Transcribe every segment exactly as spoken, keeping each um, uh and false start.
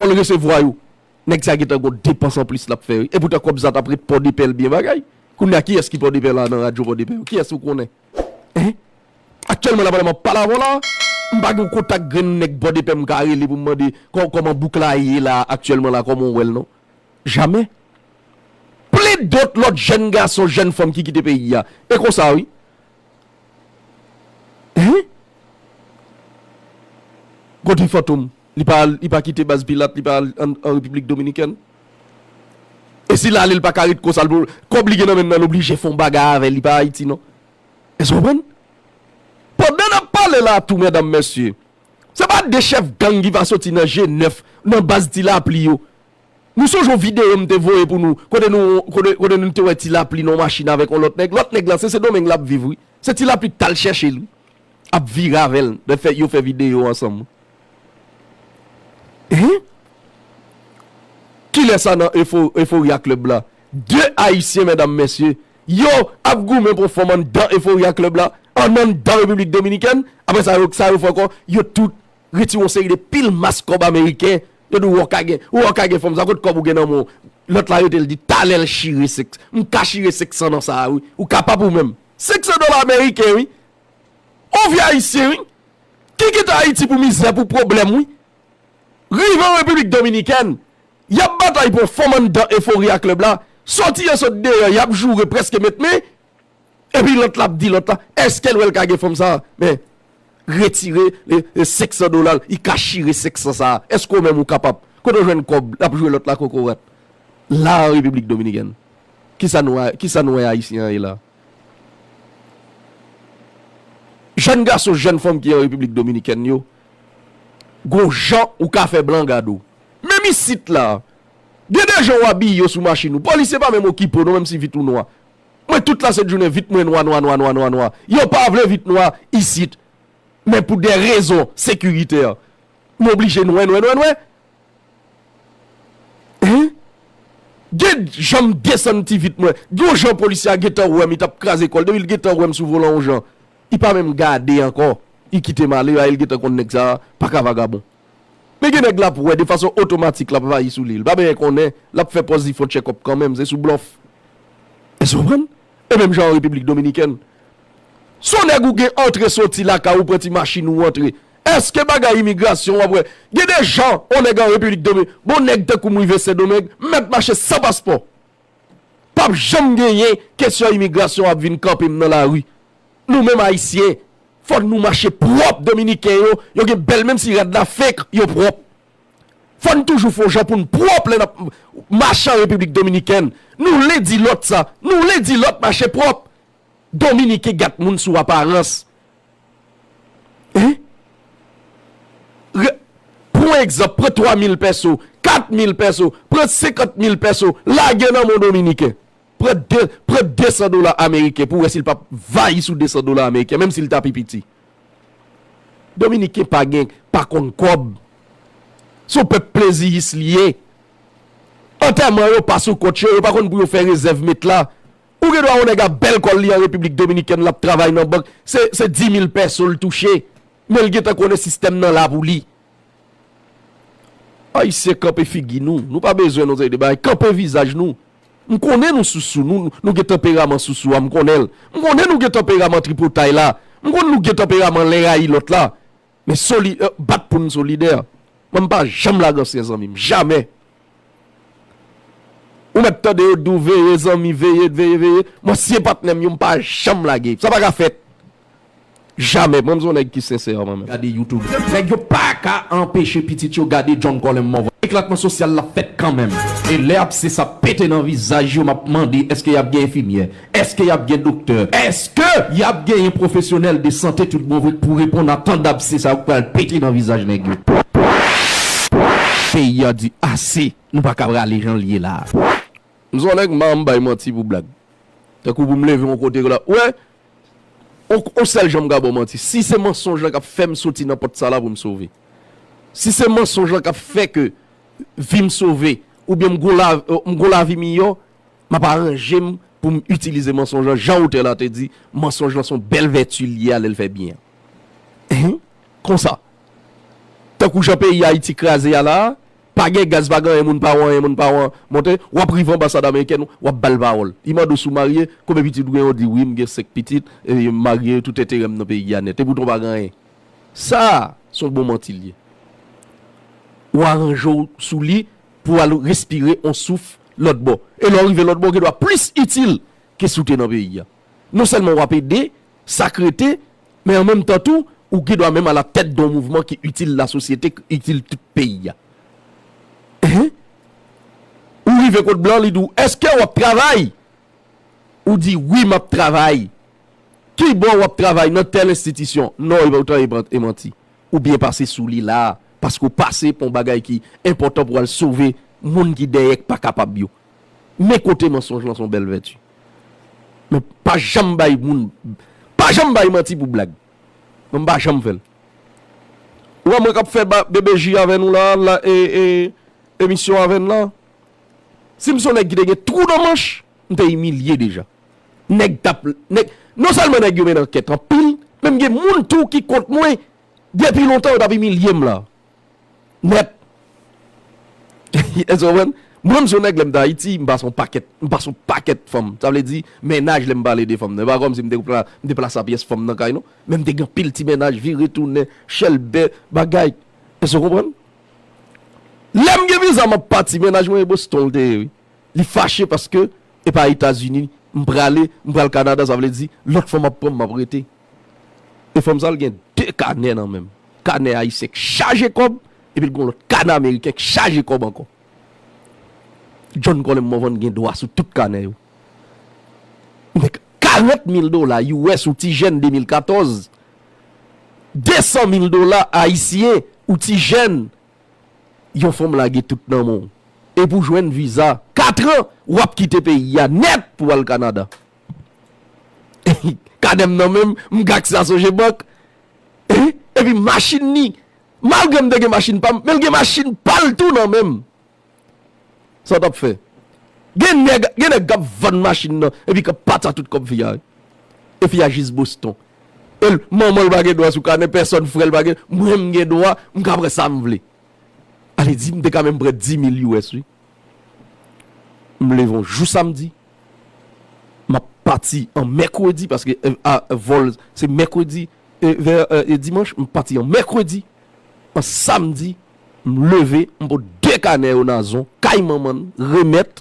L resevwa yo. Nèg sa gentan gon depans anplis l ap fè, wi. Epoutan kòb sa t ap ret Pòdepè l byen bagay. Kounye a, kiyès ki Pòdepè la nan radyo Pòdepè yo? Kiyès ou konnen? Hein? Aktyèlman la, pandan m ap pale avè w la, m pa gen kontak grenn nèg Pòdepè m ka rele pou m mande kò-, kòman bouk la ye la, aktyèlman la, kòman w wè l non. Jamè. Plen dòt lòt jèn gason, jèn fanm ki kite peyi a. E konsa, wi. Hein? Kote Fantom? Li pa, li pa kite baz Pilat, li pa al an, an Repiblik Dominikèn? E si l ale, l pa ka ret konsa, l pou, kòb li gen nan men l nan, l oblije fè yon bagay avè l, li pa Ayiti non. Èske w konprann? Pandan n ap pale la tou, medam, mesye, se pa de chèf gang ki va soti nan G nèf, nan baz Ti Lapli yo. Nou sonje yon videyo m te voye pou nou, kote nou, kote, kote nou te wè Ti Lapli nan yon machin avèk yon lòt nèg. Lòt nèg la, se Sendomeng l ap viv, wi. Se Ti Lapli k t al chèche l, wi. Ap vire avè l. Lè fè, yo fè videyo ansanm. Hein? Kilè sa nan Efo-, Euphoria Club la? De Ayisyen, medam, mesye, yo ap goumen pou fòm anndan Euphoria Club la, an anndan Repiblik Dominikèn. Apre sa, yo, sa yo fè ankò, yo tout retire yon seri de pil mas kòb ameriken. Yo di w, w ka gen, w ka gen fanm sa, kot kòb ou gen nan men w? Lòt la rete, l di, talè l chire sèks. M ka chire sèks nan sa a, wi. Ou kapab ou menm. Sèks dola ameriken, wi. On vye ayisyen, wi. Ki kite Ayiti pou mizè, pou pwoblèm, wi. Rive an Repiblik Dominikèn, y ap batay pou fanm anndan Euphoria Club la. Sòti yo sot deyò, y ap joure, prèske met men. Epi lòt la ap di lòt la, èske l wè l ka gen fanm sa a? Men, retire, e, e, senk san dola l, li ka chire senk san sa a. Èske w menm ou kapab? Kote w jwenn kòb, l ap jwe lòt la kokorat? La an Repiblik Dominikèn. Kisa nou a, kisa nou wè Ayisyen an ye la? Jèn gason, jèn fanm ki an Repiblik Dominikèn yo, gon jan ou ka fè blan gade w. Menm isit la, gen de jan w abiye yo sou machin ou. Polisye pa menm okipe w non, menm si vit ou nwa. Mwen, tout lasent jounen, vit mwen nwa, nwa, nwa, nwa, nwa, nwa. Yo pa vle vit nwa isit. Men pou de rezon sekiritè, m oblije nwè, nwè, nwè, nwè. Hein? Gen jan m desann ti vit mwen. Gen yon jan polisye a gentan wè m, li t ap kraze kò l. Depi l gentan wè m sou volan yon jan, li pa menm gade ankò. Li kite m ale, a, li gentan konn nèg sa a pa ka vagabon. Men gen nèg l ap wè de fason otomatik l ap vayi sou li. Li pa bezwen konnen, l ap fè pòz li fè yon tchèkòp kanmenm, se sou blòf. Èske w konprann? E menm jan an Repiblik Dominikèn. Si yon nèg ou gen antre soti lakay ou, pran ti machin ou antre. Èske bagay imigrasyon w ap wè? Gen de jan yon nèg an Repiblik Dominikèn, bon nèg tankou m rive Sendomeng, m mèt mache san paspò. P ap janm genyen kesyon imigrasyon ap vin kanpe m nan lari. Nou menm Ayisyen, fò nou mache pwòp. Dominiken yo, yo gen bèl, menm si rad la fake, yo pwòp. Fò n toujou fè yon jan pou n pwòp lè n ap mache an Repiblik Dominikèn. Nou ledi lòt sa. Nou ledi lòt mache pwòp. Dominiken gad moun sou aparans. Hein? Re-, pran yon egzanp, pran twa mil pèso, kat mil pèso, pran senkant mil pèso, lage nan men yon Dominiken. Pran de, pran de san dola ameriken pou wè si l p ap vayi sou de san dola ameriken, menm si l ta pi piti. Dominiken pa gen, pa konn kòb. Se yon pèp pleziyis li ye. Antèman yo pa sou kont yo, yo pa konn pou yo fè rezèv met la. Ou gen dwa wè yon nèg ap bèl kò l, li an Repiblik Dominikèn, l ap travay nan bank, se, se di mil pèso l touche. Men l gentan konnen sistèm nan la pou li. Ayisyen, kanpe figi nou. Nou pa bezwen nou seri de bagay. Kanpe vizaj nou. M konnen nou sousou, nou, nou gen tanperaman sousou a, m konnen l. M konnen nou gen tanperaman tripotay la. M konnen nou gen tanperaman len rayi lòt la. Men soli-, eh, bat pou n solidè. Mwen, m pa janm lage ansyen zanmi m. Jamè. Ou mèt tande yo di w veye zanmi, veye, veye, veye. Mwen, si e patnè m yo, m pa janm lage. Sa pa ka fèt. Jamè. Mwen, m se yon nèg ki sensè, mwen menm. Gade YouTube. Nèg yo pa ka anpeche pitit yo gade John Colem Morvan. Eklatman sosyal la fèt kanmenm. E lè abse sa pete nan vizaj yo, m ap mande, èske y ap gen enfimyè? Èske y ap gen doktè? Èske y ap genyen pwofesyonèl de sante tout bon vre k pou reponn a tan d abse sa yo k pral pete nan vizaj nèg yo? Peyi a di ase, nou pa ka prale jan l ye la a. M se yon nèg, m pa janm bay manti pou blag. Tankou pou m leve yon kote la, w wè, yon, yon sèl jan m ka ba w manti. Si se mansonj lan k ap fè m soti nan pòt sa la pou m sove. Si se mansonj lan k ap fè ke vi m sove, oubyen m gon la, m gon lavi miyò, m ap aranje m pou m itilize mansonj lan, jan otè la te di, mansonj lan se yon bèl vèti l ye a lè l fè byen. Hein? Konsa. Tankou jan peyi Ayiti kraze a la a, Pa gen gaz, pa gen anyen, moun pa wè anyen, moun pa wè monte, w ap rive anbasad amerikèn, w ap ba l pawòl. Li mande w si w marye, konbyen pitit ou gen, ou di wi, m gen senk pitit, e m marye, tout enterè m nan peyi a nèt. Epoutan w pa gen anyen. Sa a, se yon bon manti l ye. Ou aranje w sou li pou w al respire yon souf lòt bò. E lè w rive lòt bò, ou gen dwa plis itil ke si w te nan peyi a. Non sèlman w ap ede, sa k rete, men an menm tan tou, ou gen dwa menm alatèt de yon mouvman ki itil lasosyete, ki itil tout peyi a. Hein? Ou rive kot blan, li di w, èske w ap travay? Ou di, wi, m ap travay. Ki bò w ap travay? Nan tèl enstitisyon. Non, e pa, ou ta e pa, e manti. Ou byen pase sou li la a, paske w pase pou yon bagay ki enpòtan pou w al sove moun ki dèyè k pa kapab yo. Men kote mansonj lan se yon bèl vèti. Men pa janm bay moun, pa janm bay manti pou blag. Mwen m pa janm fè l. Ou wè mwen k ap fè ba, B B J avè nou la, la, e, e, emisyon avè n la. Si m se yon nèg ki te gen twou nan manch, m te imilye deja. Nèg t ap, nèg, non sèlman nèg yo mennen ankèt anpil, men m gen moun tou ki kont mwen. Depi lontan, yo t ap imilye m la. Nèt. Èske w konprann? Mwen, m se yon nèg, lè m t Ayiti, m pase yon pakèt, m pase yon pakèt fanm. Sa vle di, mennaj, lè m pale de fanm nan. E pa kòmsi m te pla-, m te plase pyès fanm nan kay, non. Men m te gen anpil ti mennaj, vire tounen, chèlbè, bagay. Èske w konprann? Lè m gen viza, m ap pati, mennaj mwen e Boston l te ye, wi. Li fache paske e pa Etazini m prale, m pral Kanada, sa vle di, lòt fanm ap pran m, m ap rete. E fanm sa, l gen de kanè nan men l. Kanè ayisyen k chaje kòb, epi l gen yon lòt kanè ameriken k chaje kòb ankò. John Colem Morvan gen dwa sou tout kanè yo. Nèg, karant mil dola U S ou ti jèn de mil katòz, de san mil dola ayisyen ou ti jèn, yon fanm lage tout nan men w. Epi w jwenn viza, katran, w ap kite peyi a nèt pou w al Kanada. Kanè m nan men m, m gakse a Sogebank. Epi machin li, malgre m te gen machin pa m, men l gen machin pa l tou nan men m. Sa w t ap fè? Gen nèg, gen nèg k ap vann machin nan, epi k ap pati a tout kòb fi a, wi. E fi a jis Boston. E l, manman l pa gen dwa sou kanè, pèsòn frè l pa gen, mwen m gen dwa, m ka pran sa m vle. Ale di, m te ka menm pran dis mil U S, wi. M leve yon jou samdi. M ap pati an mèkredi, paske, e, a, vòl se mèkredi, e, vè, e, e dimanch. M pati an mèkredi. An samdi, m leve, m pote de kanè yo Nazon, kay manman l, remèt.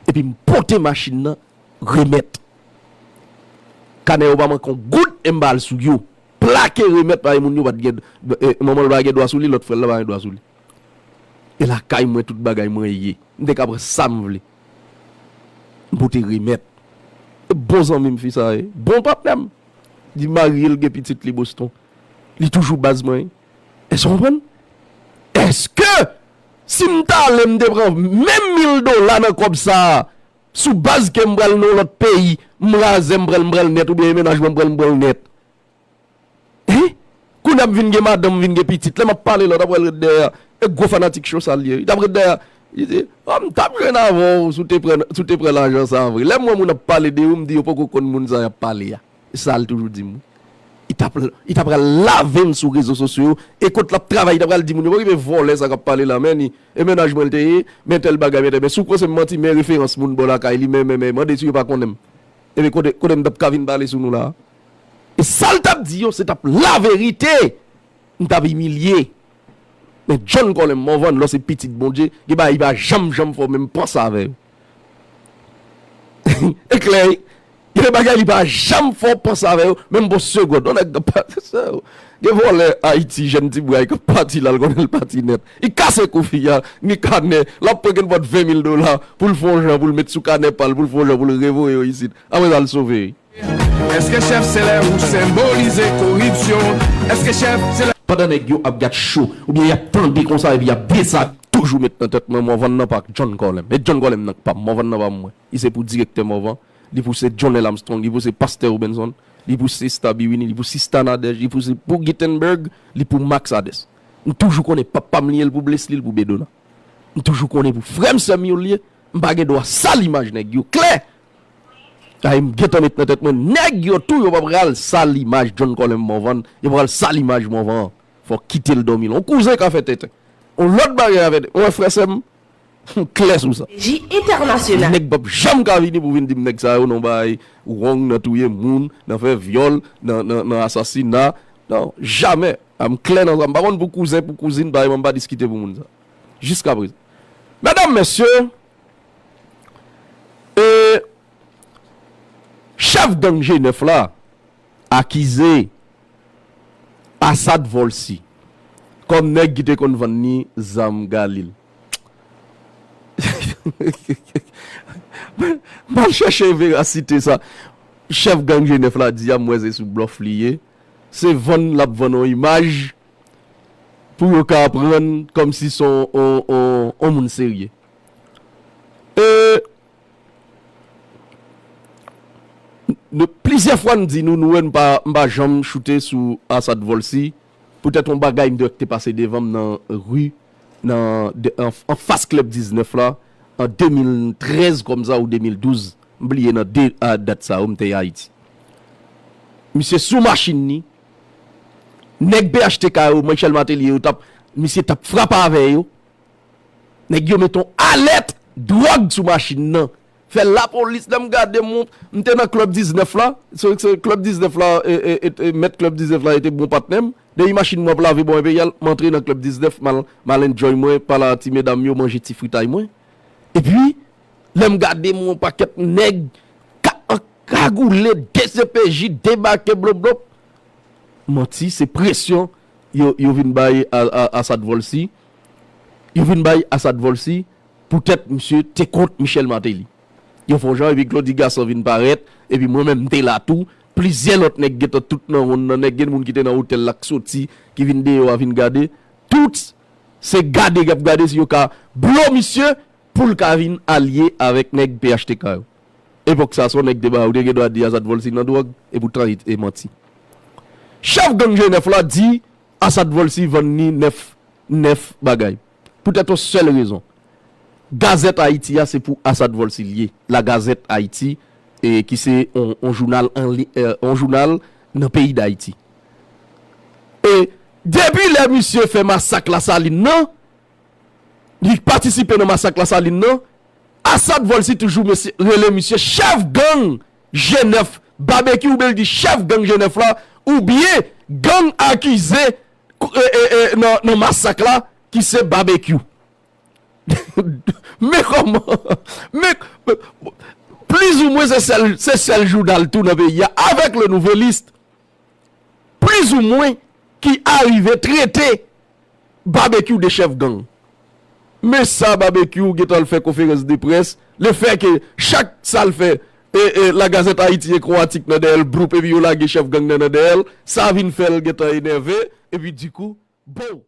Epi m pote machin nan, remèt. Kanè yo pa manke yon goud, e m ba l sou yo. Plake remèt, paske moun yo pa t gen, e, manman l pa gen dwa sou li, lòt frè l la pa gen dwa sou li. E lakay mwen, tout bagay mwen ye. M te ka pran sa m vle. M pote remèt. E bon zanmi m fi sa ye. Bon patnè m. Li marye, l gen pitit li Boston. Li toujou baz mwen. Èske w konprann? Èske si m t ale, m te pran menm mil dola nan kòb sa a, sou baz ke m pral nan yon lòt peyi, m razè, m pral, m pral nèt, oubyen mennaj mwen, m pral, m pral nèt. Hein? Kounye a m vin gen madanm, m vin gen pitit. Lè m ap pale la, w ta pral ret dèyè a. E gwo fanatik cho sa l ye, wi. Li t ap ret dèyè a. Li di, oh, m t ap jwenn avè w si w te pran, si w te pran lajan sa a vre. Lè m wè moun ap pale de ou, m di yo poko konn moun sa y ap pale a. E sa l toujou di m, wi. Li t ap, li t ap pral lave m sou rezo sosyo yo. E kot l ap travay, li t ap pral di moun yo, pa okipe vòlè sa k ap pale la, men ni, e mennaj mwen l te ye, men tèl bagay, men tèl. Men si w panse m manti, men referans moun bò lakay li, men, men, men, mande si yo pa konnen m. Ebyen, kote, kote m t ap ka vin pale sou nou la a? E sa l t ap di yo, se t ap laverite. M t ap imilye. Men John Colem Morvan, lè w se pitit Bondye, gen bagay li pa janm, janm fè w menm panse avè yo. E klè, wi. Gen de bagay li pa janm fè w panse avè yo, menm pou segonn. Yon nèg k ap pati, gen vòlè Ayiti, jèn ti bway k ap pati la, l konnen l pati nèt. Li kase kou fi a, ni kanè, l ap pran kenpòt ven mil dola pou l fè yon jan, pou l met sou kanè pa l, pou l fè yon jan, pou l revoye yo isit. Apre sa, l sove, wi. Èske chèf se lè ou senbolize koripsyon? Èske chèf se lè Pandan nèg yo ap gad cho, oubyen y ap tande konsa epi y ap di sa, toujou met nan tèt mwen, Morvan nan pa John Colem. E John Colem nan k pa m, Morvan nan pa mwen. Li se pou direktè Morvan, li pou se Jonel Armstrong, li pou se pastè Robinson, li pou se sista Biwini, li pou sista Nadège, li pou se pou Gutenberg, li pou Max Hades. M toujou konnen papa m li ye, l pou Blesly, l pou Bedona. M toujou konnen pou frè m, sè m yo l ye, m pa gen dwa sal imaj nèg yo. Klè! Ay, m gentan met nan tèt mwen, nèg yo tou, yo pa pral sal imaj John Colem Morvan, yo pa pral sal imaj Morvan an. Fò kite l dòmi lwen. Yon kouzen ka fè tenten. On lòt bagay avè, mwen, frè sè m, m klè sou sa. Ji entènasyonal. Nèg p ap janm ka vini pou vin di m nèg sa yo nan bay wrong, nan touye moun, nan fè vyòl, nan, nan, nan asasina. Non, jamè. A, m klè nan sa. M pa konn pou kouzen, pou kouzin, pa, m pa diskite pou moun sa. Jiskaprezan. Medam, mesye, e, chèf gang G nèf la akize Asad Volcy kòm nèg ki te konn vann li zam Galil. M al chèche verasite sa chèf gang G nèf la di a, m wè se sou blòf li ye. Se vann l ap vann yon imaj pou yo ka pran kòmsi se yon, yon, yon, yon moun serye. E nou, plizyè fwa n di nou, nou wè n pa, m pa janm choute sou Asad Volcy, poutèt yon bagay m te wè ki te pase devan m nan ri, nan, de, an, anfas Klèb diznèf la, an de mil trèz kòmsa ou de mil douz, m bliye nan de a dat sa yo, m te Ayiti. Misye sou machin ni, nèg P H T K yo, Michel Martelly yo t ap, misye t ap frape avè yo. Nèg yo mete yon alèt dwòg sou machin nan. Fè lapolis, lè m gade, m, m te nan Klèb diznèf la. Se, se Klèb diznèf la, e, e, e, e, mèt Klèb diznèf la, e te bon patnè m. Depi machin mwen ap lave bò Enperyal, m antre nan Klèb diznèf, m al, m al enjoy mwen, pale a ti medam yo, manje ti fritay mwen. Epi, lè m gade, m wè yon pakèt nèg ka, an kagoule, D C P J, debake, blop, blop. Manti, se presyon yo, yo vin bay a, a, Asad Volcy. Yo vin bay Asad Volcy poutèt misye te kont Michel Martelly. Yo fè yon jan, epi Claudy Gassant vin parèt, epi mwen menm m te la tou. Plizyè lòt nèg gentan tout nan wonn nan, nèg gen moun ki te nan otèl la k soti, ki vin deyò a vin gade. Tout se gade y ap gade si yo ka blo misye pou l ka vin alye avèk nèg P H T K yo. Epòk sa, se yon nèg te ba ou te gen dwa di Asad Volcy nan dwòg, epoutan e, e manti. Chèf gang G nèf la di Asad Volcy vann ni nèf, nèf bagay. Poutèt yon sèl rezon. Gazèt Ayiti a se pou Asad Volcy l ye. La Gazette Haïti, e, ki se yon, yon jounal an li-, e, yon jounal nan peyi Dayiti. E depi lè misye fè masak Lasalin nan, li patisipe nan masak Lasalin nan, Asad Volcy toujou mesye, rele misye chèf gang G nèf, Babekyou, oubyen l di chèf gang G nèf la, oubyen gang akize, e, e, e, nan, nan masak la, ki se Babekyou. Men kòman? Men, plizoumwen se sèl, se sèl jounal tou nan peyi a, avèk Le Nouvelliste, plizoumwen, ki arive trete Babekyou de chèf gang. Men sa Babekyou gentan al fè konferans de près, lefètke chak sa l fè, e, e, La Gazette Haïti ekri yon atik nan dèyè l, bloup, epi yo lage chèf gang nan nan dèyè l, sa vin fè l gentan enève, epi dikou, bon,